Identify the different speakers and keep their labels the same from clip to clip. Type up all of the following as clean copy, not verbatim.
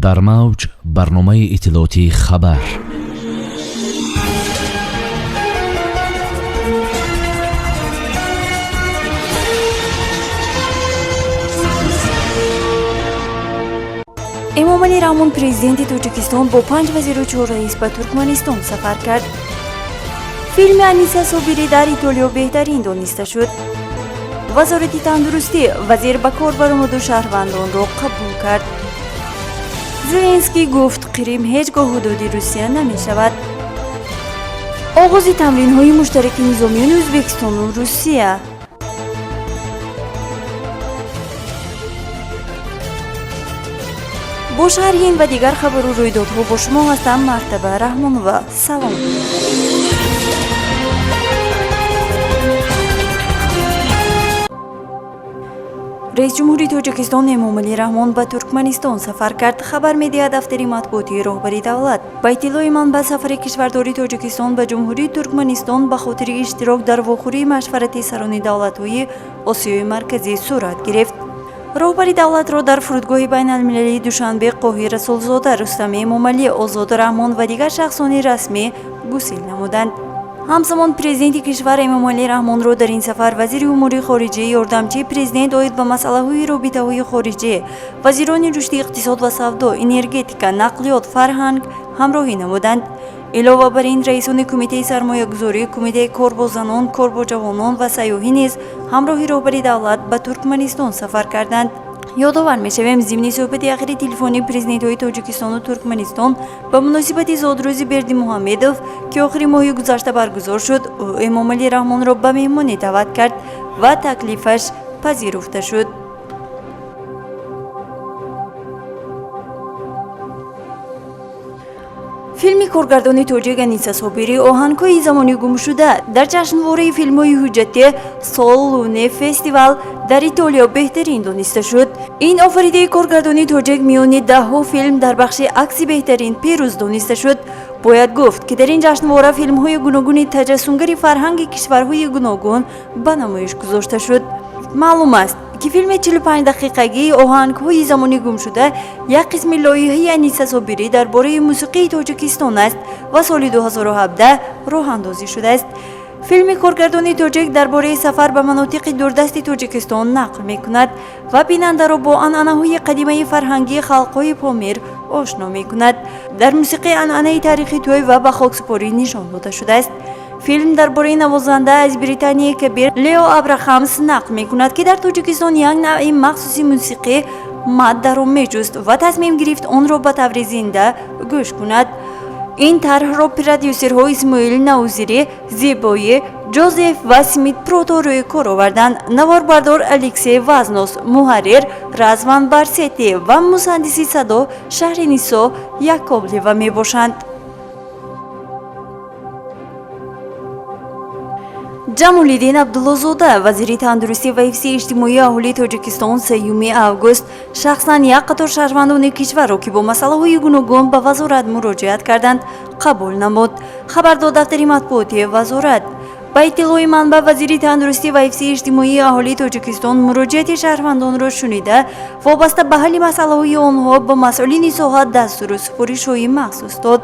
Speaker 1: Дар мавҷ барномаи иттилоотии «Хабар».
Speaker 2: Эмомалӣ Раҳмон, президенти Тоҷикистон, бо панҷ вазиру чор раис ба Туркманистон сафар кард. Филми Аниса Собирӣ дар Итолиё беҳтарин дониста шуд. Вазорати тандурустӣ: вазир ба кор баромаду шаҳрвандонро қабул кард. Зеленский гуфт, Қирим ҳеҷ гоҳ ҳудуди Русия намешавад. Оғози тамринҳои муштараки низомиёни Ӯзбекистону Русия. Бо шарҳи ин ва дигар хабару рӯйдодҳо бо шумо ҳастам Мартаба Раҳмонова. Салом. Раисҷумҳури Тоҷикистон Эмомалӣ Раҳмон ба Туркманистон сафар кард, хабар медиҳад дафтари матбуотии роҳбари давлат. Ба иттилои манбаъ, сафари кишвардори Тоҷикистон ба Ҷумҳурии Туркманистон ба хотири иштирок дар вохӯрии машварати сарони давлатҳои Осиёи Марказӣ сурат гирифт. Роҳбари давлатро дар фурудгоҳи байналмилалии Душанбе Қоҳир Расулзода, Рустам Эмомалӣ, Озод Раҳмон ва дигар шахсони расмӣ гусел намуданд. Ҳамзамон президенти кишвар Эмомалӣ Раҳмонро дар ин сафар вазири умури хориҷӣ, ёрдамчии президент оид ба масъалаҳои робитаҳои хориҷӣ, вазирони рушди иқтисод ва савдо, энергетика, нақлиёт, фарҳанг ҳамроҳӣ намуданд. Илова бар ин, раисони Кумитаи сармоягузорӣ, Кумитаи кор бо занон, кор бо ҷавонон ва сайёҳӣ низ ҳамроҳи роҳбари давлат ба Туркманистон сафар карданд. Ёдовар мешавем, зимни суҳбати ахири телефонии президентҳои Тоҷикистону Туркманистон ба муносибати зодрӯзи Бердимуҳаммедов, ки охири моҳи гузашта баргузор шуд, ӯ Эмомалӣ Раҳмонро ба меҳмонӣ даъват кард ва таклифаш пазируфта шуд. Филми коргардони тоҷик Аниса Собирӣ «Оҳангҳои замони гумшуда» дар ҷашнвораи филмҳои ҳуҷҷатӣ Сол Луне фестивал дар Итолиё беҳтарин дониста шуд. Ин офаридаи коргардони тоҷик миёни даҳҳо филм дар бахши акси беҳтарин пирӯз дониста шуд. Бояд гуфт, ки дар ин ҷашнвора филмҳои гуногуни таҷассумгари фарҳанги кишварҳои гуногун ба намоиш гузошта шуд. Маълум аст, ки филми 45 дақиқагии «Оҳангҳои замони гумшуда» як қисми лоиҳаи Аниса Собирӣ дар бораи мусиқии Тоҷикистон аст ва соли 2017 роҳандозӣ шудааст. Филми коргардони тоҷик дар бораи сафар ба манотиқи дурдасти Тоҷикистон нақл мекунад ва бинандаро бо анъанаҳои қадимаи фарҳангии халқҳои Помир ошно мекунад. Дар мусиқӣ анъанаи таърихи тӯй ва ба хоксупорӣ нишон дода шудааст. Филм дар бораи навозанда аз Британияи Кабир Лео Абрахамс нақл мекунад, ки дар Тоҷикистон як навъи махсуси мусиқӣ маддаро меҷуст ва тасмим гирифт онро ба таври зинда гӯш кунад. Ин тарҳро продюсерҳо Исмоил Наузирӣ, Зебоӣ, Ҷозеф ва Смит Прото рӯи кор оварданд. Наворбардор Алексей Вазнос, муҳаррир Разван Барсети ва муҳандиси садо Шаҳринисо Яковлева мебошанд. Ҷамолиддин Абдуллозода, вазири тандурустӣ ва ҳифзи иҷтимоии аҳолии Тоҷикистон, 3 август шахсан як қатор шаҳрвандони кишварро, ки бо масъалаҳои гуногун ба вазорат муроҷиат карданд, қабул намуд, хабар дод дафтари матбуотии вазорат. Ба иттилои манбаъ, вазири тандурустӣ ва ҳифзи иҷтимоии аҳолии Тоҷикистон муроҷиати шаҳрвандонро шунида, вобаста ба ҳалли масъалаҳои онҳо бо масъулини соҳа дастуру супоришҳои махсус дод.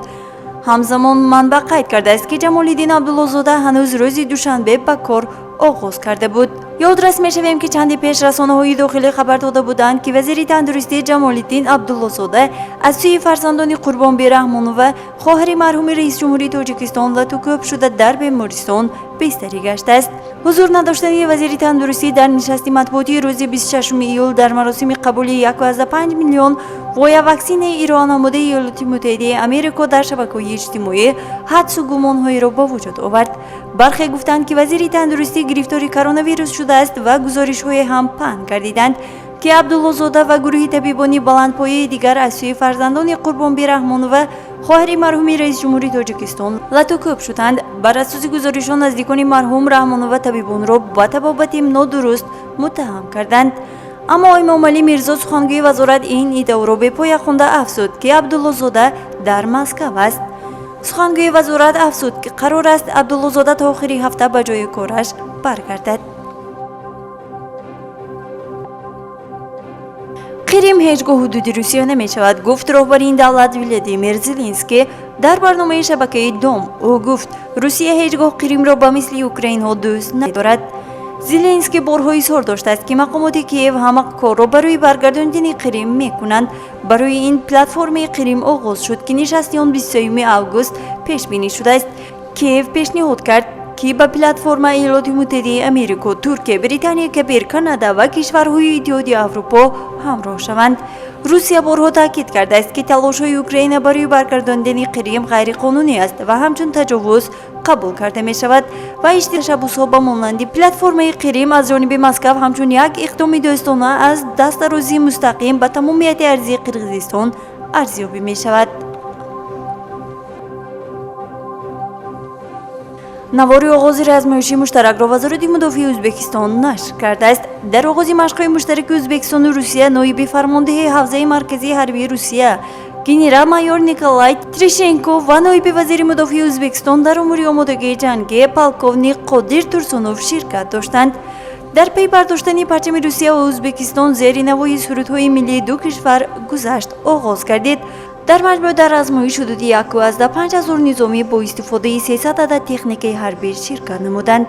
Speaker 2: Ҳамзамон манбаъ қайд кардааст, ки Ҷамолиддин Абдуллозода ҳанӯз рӯзи душанбе ба кор оғоз карда буд. Ёдрас мешавем, ки чанде пеш расонаҳои дохилӣ хабар дода буданд, ки вазири тандурустӣ Ҷамолиддин Абдуллозода аз сӯи фарзандони Қурбонби Раҳмонова, хоҳари марҳуми раисҷумҳури Тоҷикистон, латукӯб шуда, дар бемористон бистарӣ гаштааст. Ҳузур надоштани вазири тандурустӣ дар нишасти матбуотии рӯзи 26 июл дар маросими қабули 1,5 миллион воя ваксинаи ироанамудаи Иёлоти Муттаҳидаи Америко дар шабакаҳои иҷтимоӣ ҳадсу гумонҳоеро ба вуҷуд овард. Бархе гуфтанд, ки вазири тандурустӣ гирифтори коронавирус шудааст ва гузоришҳое ҳам паҳн гардиданд, ки Абдуллозода ва гурӯҳи табибони баландпояи дигар аз сӯи фарзандони Қурбонби Раҳмонова, хоҳари марҳуми раисҷумҳури Тоҷикистон, латукӯб шуданд. Бар асоси гузоришҳо, наздикони марҳум Раҳмонова табибонро ба табобати нодуруст муттаҳам карданд. Аммо Имомалӣ Мирзо, сухангӯи вазорат, ин иддаоро бепоя хонда, афзуд, ки Абдуллозода дар Москав аст. Сухангӯи вазорат афзуд, ки қарор аст Абдуллозода то охири ҳафта ба ҷои кораш баргардад. Қирим ҳеҷ гоҳ ҳудуди Русия намешавад, гуфт роҳбари ин давлат Владимир Зеленский дар барномаи шабакаи Дом. Ӯ гуфт, Русия ҳеҷ гоҳ Қиримро ба мисли украинҳо дӯст надорад. Зеленский борҳо изҳор доштааст, ки мақомоти Киев ҳама корро барои баргардондани Қирим мекунанд. Барои ин платформаи Қирим оғоз шуд, ки нишасти он 23 август пешбинӣ шудааст. Киев пешниҳод кард, ки ба платформа Иёлоти Муттаҳидаи Америко, Туркия, Британияи Кабир, Канада ва кишварҳои Иттиҳоди Аврупо ҳамроҳ шаванд. Русия борҳо таъкид кардааст, ки талошҳои Украина барои баргардондани Қирим ғайриқонунӣ аст ва ҳамчун таҷовуз қабул карда мешавад ва ташаббусҳо ба монанди платформаи Қирим аз ҷониби Москав ҳамчун як иқдоми дӯстона аз дастдарозии мустақим ба тамомияти арзии Қирғизистон арзёбӣ мешавад. Навори оғози размоиши муштаракро Вазорати мудофиаи Ӯзбекистон нашр кардааст. Дар оғози машқҳои муштараки Ӯзбекистону Русия ноиби фармондеҳи ҳавзаи марказии ҳарбии Русия генерал-майор Николай Тришенко ва ноиби вазири мудофиаи Ӯзбекистон дар умури омодагии ҷангӣ полковник Қодир Турсунов ширкат доштанд. Дар пай бардоштани парчами Русия ва Ӯзбекистон зери навои сурудҳои миллии ду кишвар гузашт оғоз гардид. Дар маҷмӯъ дар размоиш ҳудуди 1,5 ҳазор низомӣ бо истифодаи 300 адад техникаи ҳарбӣ ширкат намуданд.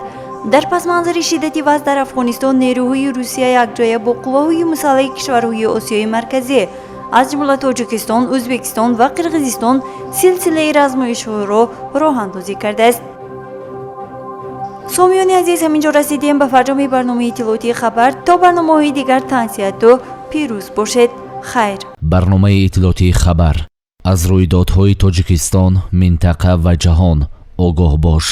Speaker 2: Дар пасманзари шиддати вазъ дар Афғонистон нерӯҳои Русия якҷоя бо қувваҳои мусаллаҳи кишварҳои Осиёи Марказӣ, аз ҷумла Тоҷикистон, Ӯзбекистон ва Қирғизистон, силсилаи размоишҳоро роҳандозӣ кардааст. Сомиёни азиз, ҳамин ҷо расидем ба фарҷоми барномаи иттилоотии «Хабар». То барномаҳои дигар тансиҳату пирӯз бошед. Хайр.
Speaker 1: Барномаи иттилоотии «Хабар». Аз рӯйдодҳои Тоҷикистон, минтақа ва ҷаҳон огоҳ бош.